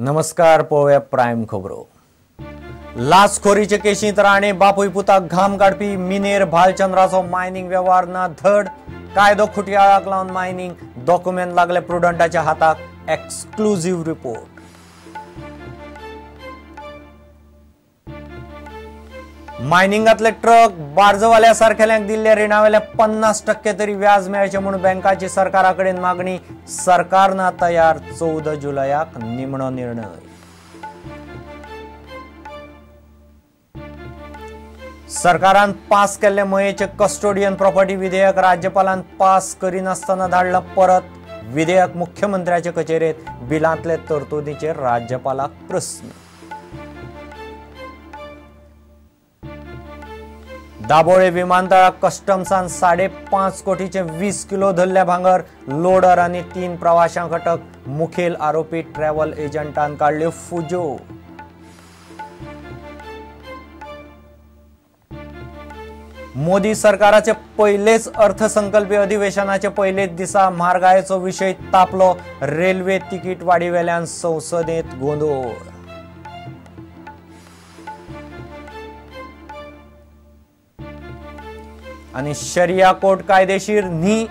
नमस्कार, पळोवया प्रायम खबरो. लाचखोरीचे केशींत राणे बापूय पुताक घाम काडपी मिनेर भालचंद्राचो मायनिंग वेव्हार ना धड. कायदो खुटयाळाक लावन मायनिंग डॉक्युमेंट लागले प्रुडंटाच्या हाताक. Exclusive report. मायनिंगातले ट्रक बार्जवाल्या सारखेल्यांक दिल्ल्या रिणावेले 50% तरी व्याज मेळचें म्हूण बँकाची सरकारा कडेन मागणी. सरकार ना तयार. 14 जुलयाक निमणो निर्णय. सरकारान पास केल्ले मयेचे कस्टोडियन प्रॉपर्टी विधेयक राज्यपालान पास करिनासतना धाडला परत. विधेयक मुख्यमंत्र्याचे कचेरेत. बिलांतले तरतुदीचेर राज्यपालाक प्रस्न. दाबोळे विमानतळाक कस्टम्सान 5.5 कोटीचे 20 किलो धरल्या भांगर. लोडर आनी 3 प्रवाशांक अटक. मुखेल आरोपी ट्रॅव्हल एजंटान काडल्यो फुजो. मोदी सरकाराचे पहिलेच अर्थसंकल्पीय अधिवेशनाचे पहिलेच दिसा म्हारगायेचो विशय तापलो. रेल्वे तिकीट वाडीवेल्यान संसदेत गोंदळ. आनी शरिया कोर्ट कायदेशीर न्ही.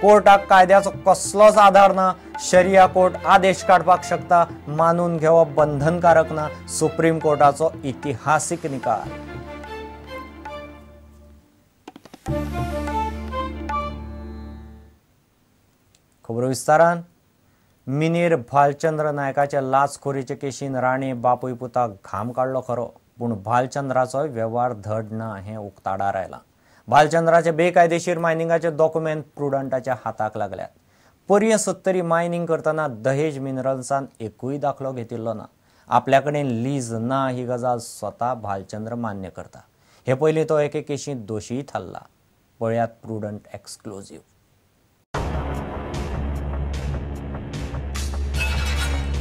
कोर्टाक कायद्याचो कसलोच आधार ना. शरिया कोर्ट आदेश काडपाक शकता, मानून घेवप बंधनकारक ना. सुप्रीम कोर्टाचो इतिहासीक निकाल. खबरो विस्तारान. मिनेर भालचंद्र नायकाच्या लाचखोरीचे केशीन राणे बापूय पुताक घाम काडलो खरो, पूण भालचंद्राचोय वेव्हार धड ना हें उक्ताडार आयलां. भालचंद्राचे बेकायदेशीर मायनिंगाचे डॉक्युमेंट प्रुडंटाच्या हाताक लागल्यात. पर्यें सत्तरी मायनिंग करतना दहेज मिनरल्सान एकूय दाखलो घेतिल्लो ना. आपल्या कडेन लीज ना ही गजाल स्वता भालचंद्र मान्य करता. हे पयलीं तो एके केशींत दोशीय थारला. पळयात प्रुडंट एक्सक्लुझीव.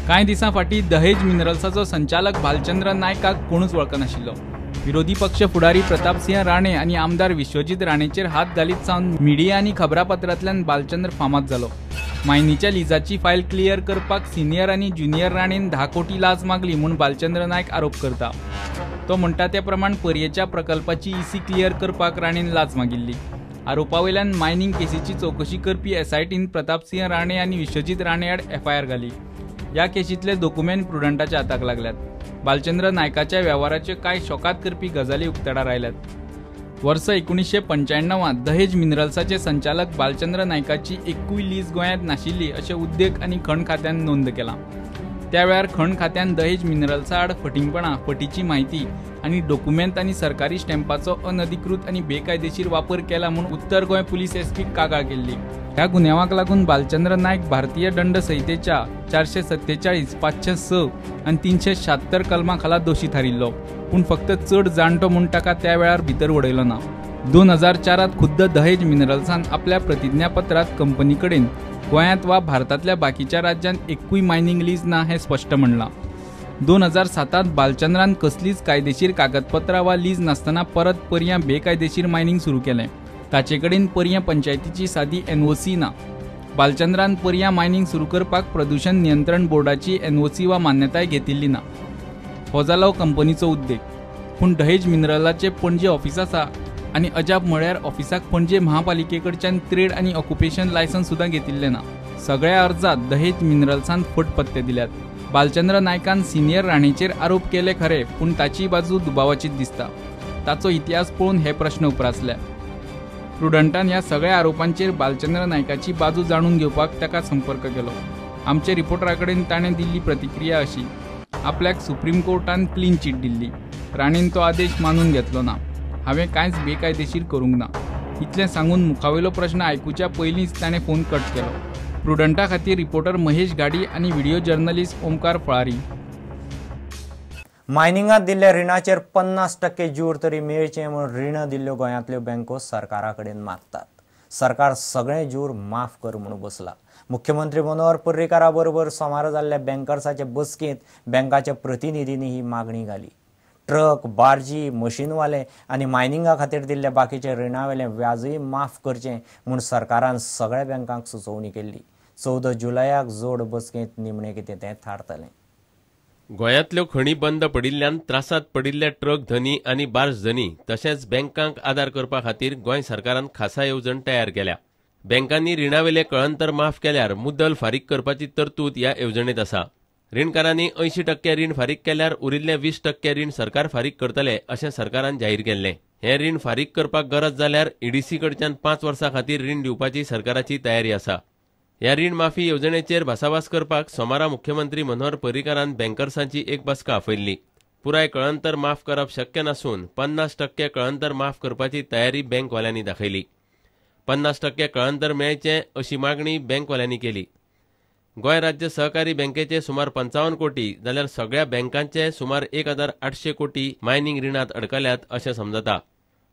कांय दिसां फाटीं दहेज मिनरल्साचो संचालक भालचंद्र नायकाक कोणूच वळखनाशिल्लो. विरोधी पक्ष फुडारी प्रतापसिंह राणे आनी आमदार विश्वजीत राणेचेर हात घालीत सावन मिडिया आनी खबरापत्रांतल्यान भालचंद्र फामाद जालो. मायनीच्या लिजाची फायल क्लियर करपाक सिनियर आनी ज्युनियर राणेन 10 कोटी लाच मागली म्हूण भालचंद्र नायक आरोप करता. तो म्हणटा ते प्रमाण पर्येच्या प्रकल्पाची इसी क्लियर करपाक राणेन लाच मागिल्ली. आरोपा वयल्यान मायनिंग केसीची चवकशी करपी एसआयटीन प्रतापसिंह राणे आनी विश्वजीत राणे आड एफआयआर घाली. ह्या केशींतले डॉक्युमेंट प्रुडंटाच्या हाताक लागल्यात. भालचंद्र नायकाच्या वेव्हाराच्यो कांय शोकात करपी गजाली उक्ताडार आयल्यात. वर्स 1995 दहेज मिनरल्साचे संचालक भालचंद्र नायकाची एकूय लीज गोंयांत नाशिल्ली अशें उद्देग आनी खण खात्यान नोंद केलां. त्या वेळार खण खात्यान दहेज मिनरल्सा आड फटींगपणां, फटीची म्हायती आनी डॉक्युमेंत आनी सरकारी स्टॅम्पाचो अनधिकृत आनी बेकायदेशीर वापर केला म्हूण उत्तर गोंय पुलीस एसपीक कागाळ केल्ली. ह्या गुन्यांवाक लागून भालचंद्र नायक भारतीय दंड संहितेच्या 447, 506 आनी 376 कलमा खाला दोशी थारिल्लो. पूण फक्त चड जाणटो म्हूण ताका त्या वेळार भितर उडयलो ना. 2004 खुद्द दहेज मिनरल्सान आपल्या प्रतिज्ञापत्रांत कंपनी कडेन गोंयांत वा भारतांतल्या बाकीच्या राज्यांत एकूय मायनिंग लीज ना हें स्पश्ट म्हणलां. 2007 भालचंद्रान कसलीच कायदेशीर कागदपत्रां वा लीज नासतना परत पर्यां बेकायदेशीर मायनिंग सुरू केलें. ताचे कडेन पर्यां पंचायतीची सादी एनओसी ना. भालचंद्रान पर्यां मायनिंग सुरू करपाक प्रदूषण नियंत्रण बोर्डाची एनओसी वा मान्यताय घेतिल्ली ना. हो जालो कंपनीचो उद्देग. पूण दहेज मिनरलाचे पणजे ऑफिस आसा आनी अजाप म्हळ्यार ऑफिसाक पणजे महापालिके कडच्यान ट्रेड आनी ऑक्युपेशन लायसन्स सुद्दां घेतिल्लें ना. सगळ्या अर्जात दहेज मिनरल्सान फट पत्ते दिल्यात. भालचंद्र नायकान सिनियर राणेचेर आरोप केले खरे, पूण ताची बाजू दुबावाचीच दिसता. ताचो इतिहास पळोवन हे प्रश्न उप्रासले. प्रुडंटान ह्या सगळ्या आरोपांचेर भालचंद्र नायकाची बाजू जाणून घेवपाक ताका संपर्क केलो. आमच्या रिपोर्टरा कडेन ताणें दिल्ली प्रतिक्रिया अशी: आपल्याक सुप्रीम कोर्टान क्लीन चीट दिल्ली, राणेन तो आदेश मानून घेतलो ना. हांवें कांयच बेकायदेशीर करूंक ना. इतलें सांगून मुखावेलो प्रश्न आयकुच्या पयलींच ताणें फोन कट केलो. प्रुडंटा खातीर रिपोर्टर महेश घाडी आनी व्हिडिओ जर्नलिस्ट ओमकार फळारी. मायनिंगात दिल्ल्या रिणाचेर 50% ज्यूर तरी मेळचें म्हूण रिणां दिल्ल्यो गोंयांतल्यो बँको सरकारा कडेन मागतात. सरकार सगळें ज्यूर माफ कर म्हूण बसला. मुख्यमंत्री मनोहर पर्रीकारा बरोबर सोमारा जाल्ल्या बँकर्साचे बसकेंत बँकाच्या प्रतिनिधींनी ही मागणी घाली. ट्रक, बार्जी, मशीनवाले आनी मायनिंगा खातीर दिल्ल्या बाकीच्या रिणावेलें व्याजूय माफ करचें म्हूण सरकारान सगळ्या बँकांक सुचोवणी केल्ली. 14 जुलयाक जोड बसकेंत निमणें कितें तें थारतलें. गोंयांतल्यो खणी बंद पडिल्ल्यान त्रासांत पडिल्ले ट्रक धनी आनी बार्ज धनी तशेंच बँकांक आदार करपा खातीर गोंय सरकारान खासा येवजण तयार केल्या. बँकांनी रिणावेले कळंतर माफ केल्यार मुद्दल फारीक करपाची तरतूद ह्या येवजणेंत आसा. रिणकारांनी 80% रीण फारीक केल्यार उरिल्लें 20% रीण सरकार फारीक करतले अशें सरकारान जाहीर केल्लें. हें रीण फारीक करपाक गरज जाल्यार ईडीसी कडच्यान 5 वर्सां खातीर रीण दिवपाची सरकाराची तयारी आसा. ह्या रीण माफी येवजणेचेर भासाभास करपाक सोमारा मुख्यमंत्री मनोहर पर्रीकारान बँकर्सांची एक बसका आपयल्ली. पुराय कळंतर माफ करप शक्य नासून 50% कळंतर माफ करपाची तयारी बँकवाल्यांनी दाखयली. 50% कळंतर मेळचें अशी मागणी बँकवाल्यांनी केली. गोंय राज्य सहकारी बँकेचे सुमार 55 कोटी जाल्यार सगळ्या बँकांचे सुमार 1800 कोटी मायनिंग रिणांत अडकल्यात अशें समजता.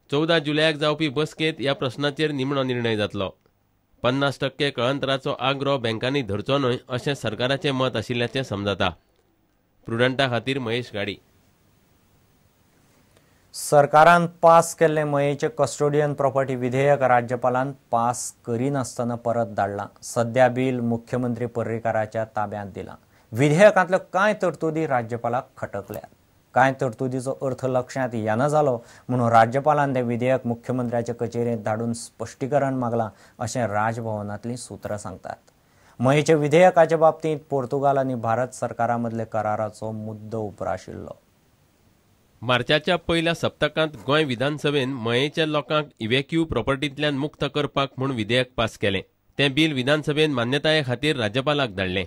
14 जुलयाक जावपी बसकेंत ह्या प्रश्नाचेर निमणो निर्णय जातलो. 50% कळंतराचो आग्रो बँकांनी धरचो न्हय अशें सरकाराचें मत आशिल्ल्याचें समजता. प्रुडंटा खातीर महेश गाडी. सरकारान पास केल्लें मयेचें कस्टोडियन प्रॉपर्टी विधेयक राज्यपालान पास करिनासतना परत धाडलां. सध्या बील मुख्यमंत्री पर्रीकाराच्या ताब्यांत दिलां. विधेयकांतल्यो कांय तरतुदी राज्यपालाक खटकल्यात. कांय तरतुदीचो अर्थ लक्षांत येना जालो म्हणून राज्यपालान तें विधेयक मुख्यमंत्र्याचे कचेरेंत धाडून स्पश्टीकरण मागलां अशें राजभवनांतलीं सुत्रां सांगतात. मयेच्या विधेयकाच्या बाबतींत पोर्तुगाल आनी भारत सरकारा मदल्या कराराचो मुद्दो उप्राशिल्लो. मार्चाच्या पयल्या सप्तकांत गोंय विधानसभेन मयेच्या लोकांक इव्हॅक्यू प्रॉपर्टींतल्यान मुक्त करपाक म्हूण विधेयक पास केलें. तें बील विधानसभेन मान्यताये खातीर राज्यपालाक धाडलें.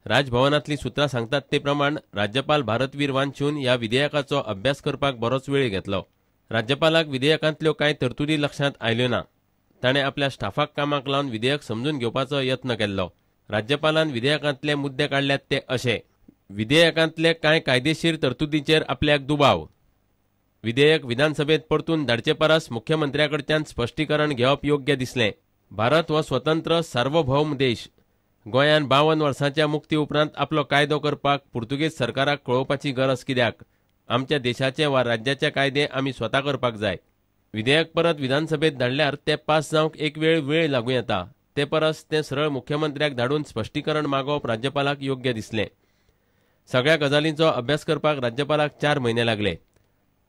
राजभवनांतलीं सुत्रां सांगतात ते प्रमाण राज्यपाल भारतवीर वांचून ह्या विधेयकाचो अभ्यास करपाक बरोच वेळ घेतलो. राज्यपालाक विधेयकांतल्यो कांय तरतुदी लक्षांत आयल्यो ना. ताणें आपल्या स्टाफाक कामाक लावन विधेयक समजून घेवपाचो यत्न केल्लो. राज्यपालान विधेयकांतले मुद्दे काडल्यात ते अशे: विधेयकांतले कांय कायदेशीर तरतुदींचेर आपल्याक दुबाव, विधेयक विधानसभेत परतून धाडचे परस मुख्यमंत्र्याकडच्यान स्पश्टीकरण घेवप योग्य दिसलें. भारत हो स्वतंत्र सार्वभौम देश. गोंयान 52 वर्सांच्या मुक्ती उपरांत आपलो कायदो करपाक पुर्तुगेज सरकाराक कळोवपाची गरज कित्याक? आमच्या देशाचे वा राज्याचे कायदे आमी स्वता करपाक जाय. विधेयक परत विधानसभेत धाडल्यार ते पास जावंक एक वेळ वेळ लागूं येता. ते परस तें सरळ मुख्यमंत्र्याक धाडून स्पश्टीकरण मागोवप राज्यपालाक योग्य दिसलें. सगळ्या गजालींचो अभ्यास करपाक राज्यपालाक 4 म्हयने लागले.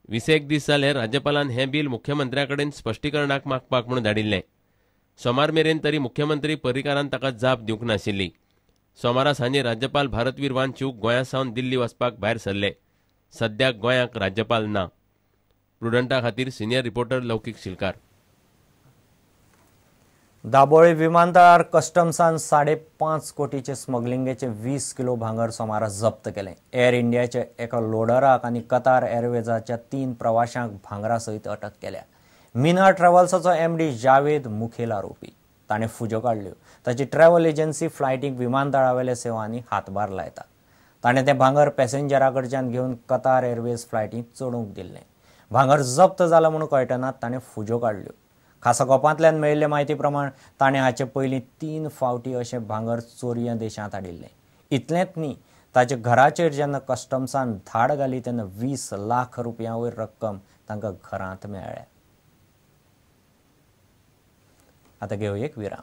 20 दीस जाले राज्यपालान हें बील मुख्यमंत्र्याकडेन स्पश्टीकरणाक मागपाक म्हूण धाडिल्लें. सोमार मेरेन तरी मुख्यमंत्री पर्रीकारान ताका जाप दिवंक नाशिल्ली. सोमारा सांजे राज्यपाल भारतवीर वांचू गोंया सावन दिल्ली वचपाक भायर सरले. सद्याक गोंयाक राज्यपाल ना. प्रुडंटा खातीर सिनियर रिपोर्टर लौकीक शिलकार. दाबोळी विमानतळार कस्टम्सान 5.5 कोटीचे स्मगलिंगेचे 20 किलो भांगर सोमारा जप्त केलें. एअर इंडियाच्या एका लोडराक आनी कतार एअरवेजाच्या 3 प्रवाशांक भांगरा सयत अटक केल्या. मिना ट्रॅव्हल्साचो एमडी जावेद मुखेल आरोपी. ताणें फुज्यो काडल्यो. ताची ट्रॅव्हल एजन्सी फ्लायटीक विमानतळावेल्या सेवांनी हातभार लायता. ताणें तें भांगर पॅसेंजरा कडच्यान घेवन कतार एअरवेज फ्लायटींत चडोवंक दिल्लें. भांगर जप्त जालां म्हूण कळटना ताणें फुज्यो काडल्यो. खासा गोपांतल्यान मेळिल्ले म्हायती प्रमाण ताणें हाचे पयलीं 3 फावटी अशें भांगर चोरयां देशांत हाडिल्लें. इतलेंच न्ही, ताच्या घराचेर जेन्ना कस्टम्सान धाड घाली तेन्ना 20 लाख रुपया वयर रक्कम तांकां घरांत मेळ्ळ्या. आतां घेवया एक विराम.